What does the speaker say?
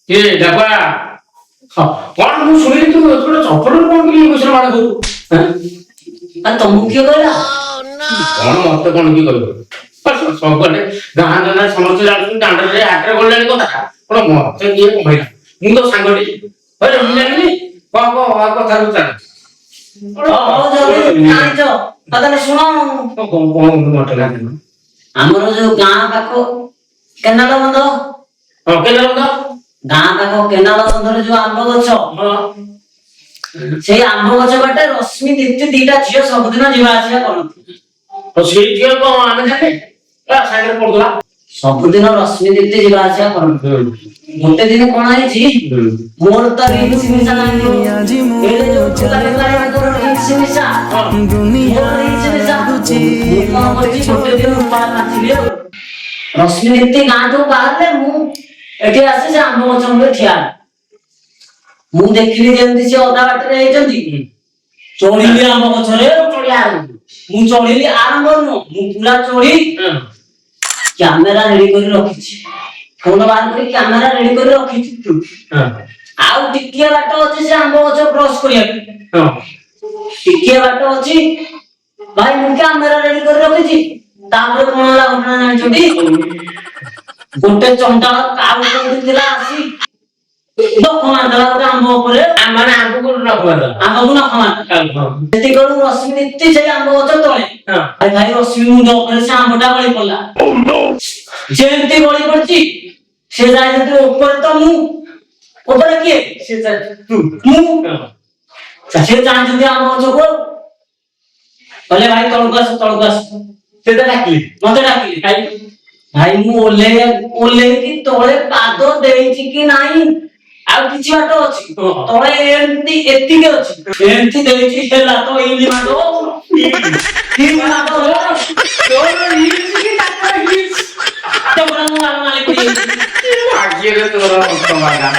କିଏ ଡାକୁଆ? ହଁ, କଣ ମୁଁ ଶୁଣିଲି ତୁ ଗୋଟେ ଚପଲରୁ କଣ କରି ପଇସା ମାଡ଼ ଖାଉ? ଆଉ ତମକୁ କିଏ କହିଲା? କଣ ମତେ କଣ କିଏ କହିବ? ସବୁଆଡେ ଗାଁ ଗାଁ ସମସ୍ତେ ଜାଣୁଛନ୍ତି, ଦାଣ୍ଡରେ ହାଟରେ ଗଲାଣି କଥା। କଣ ମତେ କିଏ କହିଲା? ମୁଁ ତ ସାଙ୍ଗଟି, ଆରେ ମୁଁ ଜାଣିନି। କଣ କଣ କଥା ଚାଲ। ହଉ, ଯଦି ଜାଣିଛ ଆଉ ତାହେଲେ ଶୁଣ। କଣ କଣ ଘଟଣା? ଆମର ଯୋଉ ଗାଁ ପାଖ କେନାଲ ବନ୍ଧ। ହଁ, କେନାଲ ବନ୍ଧ। ଗାଁ ପାଖ କେନାଲ ବନ୍ଧରେ ଯୋଉ ଆମ୍ବ ଗଛ, ସେଇ ଆମ୍ବ ଗଛ ବାଟେ ରଶ୍ମି, ଦୀପ୍ତି ଦିଟା ଝିଅ ସବୁଦିନ ଯିବା ଆସିବା କରନ୍ତି। ସେଇ ଝିଅ କଣ ଆମେ ଜାଣେ? ସାଙ୍ଗରେ ପଢୁଥିଲା। ସବୁଦିନ ରଶ୍ମି, ଦୀପ୍ତି ଯିବା ଆସିବା କରନ୍ତି। ଗୋଟେ ଦିନ କଣ ହେଇଛି, ମୋର ତ ରିଲ୍ସ ନିଶା ଜାଣିଥିବ। ଏଇଟା ଯୋଉ ଟୋକା ଟୋକାଙ୍କର ରିଲ୍ସ ନିଶା, ମୋର ରିଲ୍ସ ନିଶା। ମୁଁ କଣ କରିଛି, ଗୋଟେ ଦିନ ଉପାୟ ନାଚିଲି ଆଉ ରଶ୍ମି, ଦୀପ୍ତି ଗାଁଠୁ ବାହାରିଲେ, ମୁଁ ଏଠି ଆସି ସେ ଆମ୍ବ ଗଛ ମୂଳେ ଠିଆ ହେଲି। ମୁଁ ଦେଖିଲି ଯେମିତି ସେ ଅଧା ବାଟରେ ହେଇଛନ୍ତି, ଚଢିଲି ଆମ୍ବ ଗଛରେ। ଚଢିଆ। ମୁଁ ଚଢିଲି, ଆରମ୍ଭ ନୁହଁ, ମୁଁ ପୁରା ଚଢି କ୍ୟାମେରା ରେଡି କରି ରଖିଛି। ଫୋନ ବାହାର କରି କ୍ୟାମେରା ରେଡି କରି ରଖିଛି। ଆଉ ଟିକିଏ ବାଟ ଅଛି ସେ ଆମ୍ବ ଗଛ କ୍ରସ କରିବାକୁ। ଟିକିଏ ବାଟ ଅଛି ଭାଇ, ମୁଁ କ୍ୟାମେରା ରେଡି କରି ରଖିଛି। ତାପରେ କଣ ହେଲା ଘଟଣା ଜାଣିଛନ୍ତି? ଗୋଟେ ଚଣ୍ଡାଳ କାଉ କୋଉଠି ଥିଲା, ଆସି ନଖ ମାରିଦେଲା ଗୋଟେ ଆମ୍ବ ଉପରେ। ମାନେ ଆମ୍ବକୁ ନଖ ମାରିଦେଲା? ଆମ୍ବକୁ ନଖ ମାରିଦେଲା। ସେତିକି ବେଳକୁ ରଶ୍ମି, ଦୀପ୍ତି ସେଇ ଆମ୍ବ ଗଛ ତଳେ। ଆରେ ଭାଇ, ରଶ୍ମି ମୁଣ୍ଡ ଉପରେ ସେ ଆମ୍ବଟା ଗଳି ପଡିଲା। ଯେମିତି ଗଳି ପଡିଛି, ସେ ଯାଇଛନ୍ତି ଉପରେ ତ ମୁଁ ଉପରେ କିଏ? ସେ ତୁ। ମୁଁ। ସେ ଜାଣିଛନ୍ତି ଆମ୍ବ ଗଛକୁ। କହିଲେ, "ଭାଇ, ତଳକୁ ଆସ, ତଳକୁ ଆସ।" ସେ ତ ଡାକିଲି। ମତେ ଡାକିଲେ। ଭାଇ, ମୁଁ ଓହ୍ଲେଇକି ତଳେ ପାଦ ଦେଇଛି କି ନାହିଁ, ଆଉ କିଛି ବାଟ ଅଛି, ତଳେ ଏମିତି ଏତିକି ଅଛି, ଏମିତି ଦେଇଛି, ହେଲା ତ ଇଲି ମାଡ଼, ଇଲି ମାଡ଼ ହେଲା। ତୋର ହିଲ୍ସ କି ତାଙ୍କର ହିଲ୍ସ? ତାପରେ ମୁଁ ମାଡ଼ ମାରି ପଡିଯାଇଛି। ଭାଗ୍ୟରେ ତୋର ଅନ୍ତମାନା।